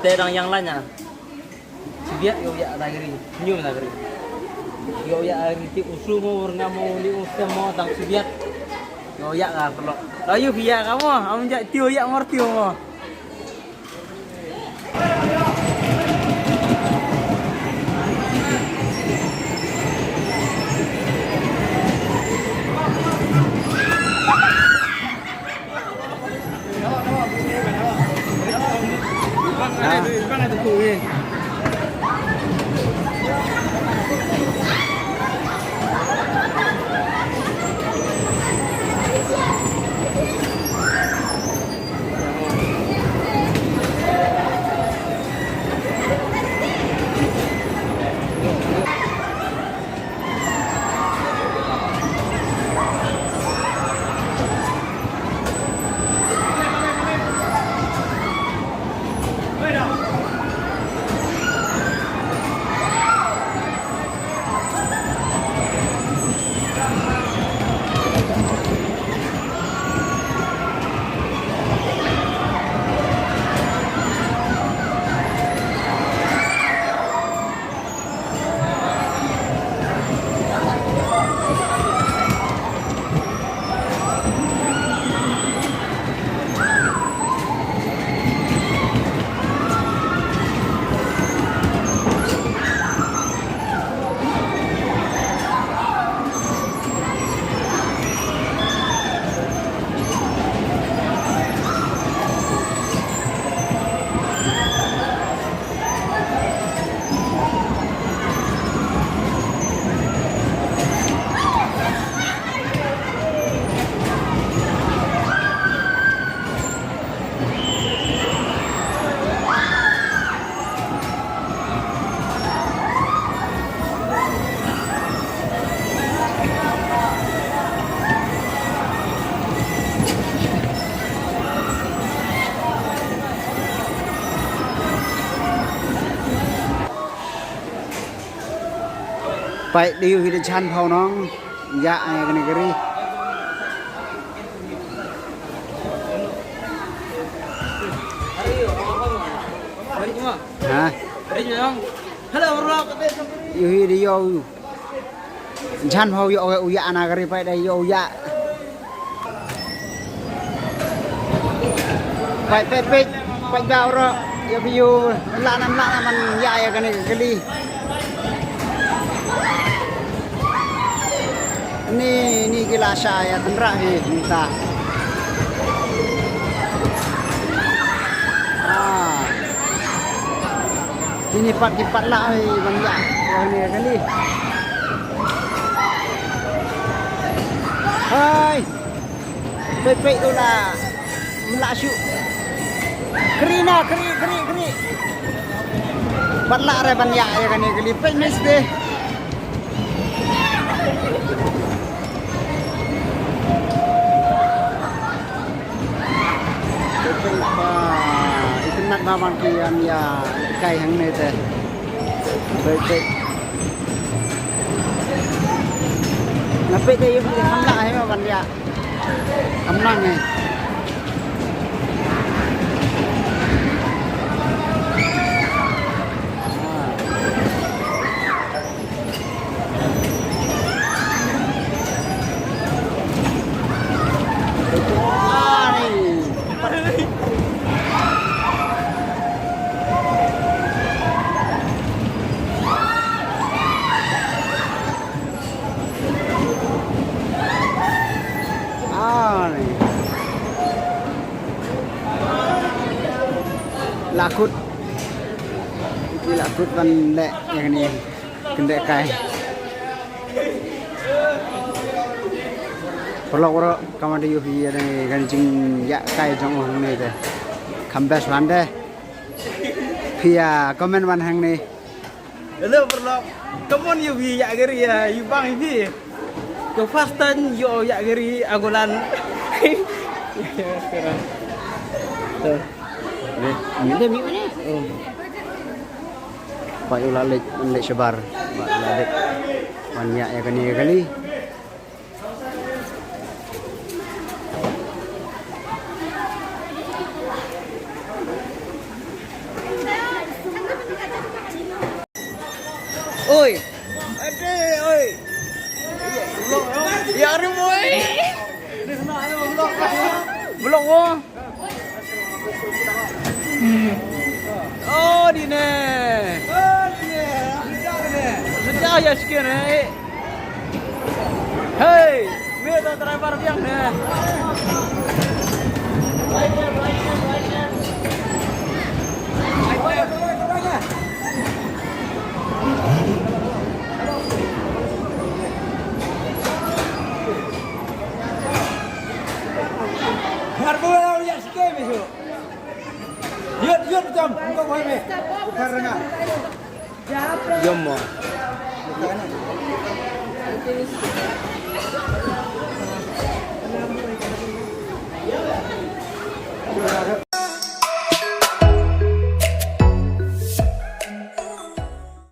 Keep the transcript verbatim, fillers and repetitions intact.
Te dang ïeng lane. Shibiat ïoh ïa na gari. Nyu na gari. Ïoh ïa gari ti u slu mo, ur nga mo, ni u sem mo, dang shibiat. Ïoh ïa nga pelok. Ayu ïa ka mo, am ja tiu ïa ngor tiu mo. Peit, dei hi da jan phaw nong. Ïa, eh, kane ka ri. Ha? Ïoh hi da ïoh. Jan phaw ïoh u ïa na ka ri, peit da ïoh u ïa. Peit, peit, peit, peit ba u ro, ïa phi u, la nam la nam man ïa ïa kane ka kali. Ni, ni ki la sha ïa tynrah hi, ni ta. Ah. Ini pat ki pat la ai ban ïa. Yang ni kali. Hai. Pei pei tu la. Mla shu. Kri na kri kri kri. Pat la re ban ïa ïa kani kali pei mis deh. Peit ba, i kynmat ba ban ki ïa kai hangne te. Peit, peit. Na peit te ïoh ki kham lah hi ban ïa. Kham nang hi. Ah. Lakut. Ki lakut ban leh ïa kane. Kyndit kai. Paralok waroh, kumno ïohi ïa kane ka jingïakai jong u hangne te. Kham best wan de. Phi ïa comment wan hangne. Hello paralok. Kumno ïohi ïa kane ïa u bang ïohi. Ka first time ïoh ïa kane Agolan. Sekarang. Tuh. Ni, ni, ni, ni. Oh. Peit u la leit, leit shabar. Ba la leit. Ban ïa ïa kane kali. Oi. Ade, oi. Ya rim, oi. Blok wo. Oh, dine. Sejak ya sekian, eh. Hey, me to driver biang ne. Ngar bu ya sikit me. Yut, yut, jom. Engkau buat ni. Bukan rengat. Jom mo.